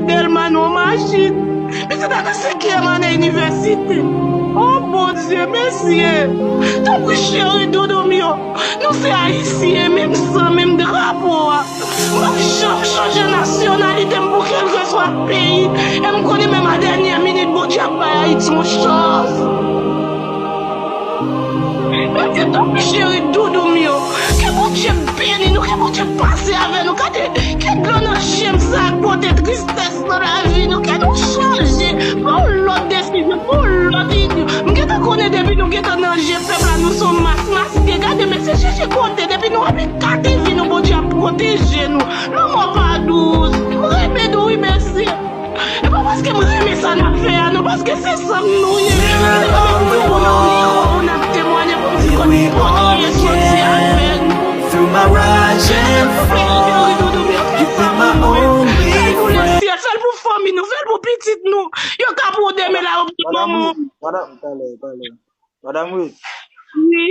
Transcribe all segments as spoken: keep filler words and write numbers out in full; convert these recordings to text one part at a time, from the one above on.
Tèlman nou machin. Pitit la nan senkyèm ane inivèsite. O Bondye, mesye. Tanpri cheri, doudou m yo. Nou se Ayisyen, menm san, menm drapo a. M p ap janm chanje nasyonalite m pou kèlkeswa peyi. E m konnen menm a dènyè minit, Bondye ap bay Ayiti yon chans. Mesye, tanpri cheri, doudou m yo. Ke Bondye beni nou, ke Bondye pase avè nou. Gade, ke dlo nan je m sa ak pote tristès nan lavi nou. Ke nou chanje, pran yon lòt desizyon, pran yon lòt inyon. M gentan konnen depi nou gentan nan je pèp la, nou se yon mas maske. Gade, mesye, chèche kote, depi nou annik gade vi nou, Bondye ap pwoteje nou. Lanmò pa dous. M renmen nou, wi, mesye. E pa paske m renmen sa n ap fè a, non, paske se sa nou ye. Se pa menm pou nou, pou n ap temwanye, pou n di kote Bondye soti avè nou. Through my rise and fall, you've been my only friend. Fè l pou fanmi nou, fè l pou pitit nou. Yo ka pou demen la, yo pou manman. Madam, talè, talè. Madam Ruth. Wi.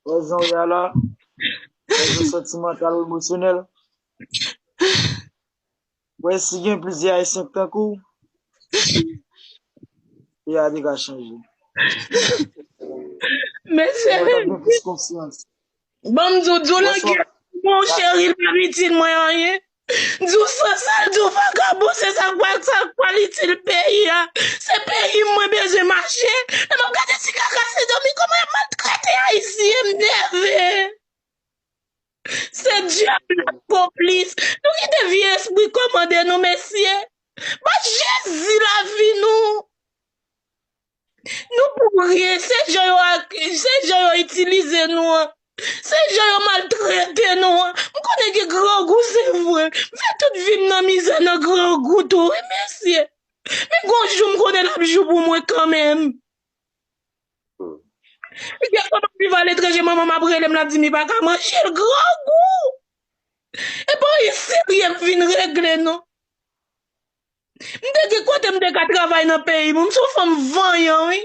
Wè jan w ye a la. Wè jan santimantal, emosyonèl. Wè si gen plizyè Ayisyen k tankou w, peyi a te ka chanje. Mesye, mwen t ap gen plis konfyans. Ban m di w, di w lagè, mon cheri, l pa itil mwen anyen. Di w san sa l di w vakabon, se sa k pral, sa k pral itil peyi a. Se peyi m mwen bezwen mache. E m ap gade ti kaka se domi kòman y ap maltrete Ayisyen, m nève. Se dyab la konplis. Nou kite vye espri kòmande nou, mesye. Bat Jezi lavi nou. Nou pou ryen, se jan yo ak, se jan yo itilize nou an. Se jan yo maltrete nou an. M konnen gen grangou, se vre. M fè tout vi m nan mizè, nan grangou tou, wi, mesye. Men gon jou m konnen l ap jou pou mwen kanmenm. Gen fwa m ap viv aletranje, manman m ap rele m, l ap di m li pa ka manje l, grangou. E pa anyen serye m vin regle, non. M te gen kote m te ka travay nan peyi m, m se yon fanm vanyan, wi.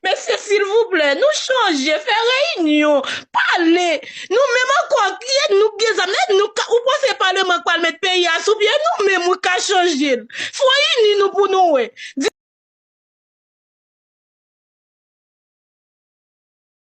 Mesye, silvouplè, nou chanje, fè reyinyon, pale. Nou menm ankò, ki nou gen zam, men nou ka, ou panse paleman k pral met peyi a sou pye, nou menm, wi, ka chanje l. Fò ini nou pou nou wè.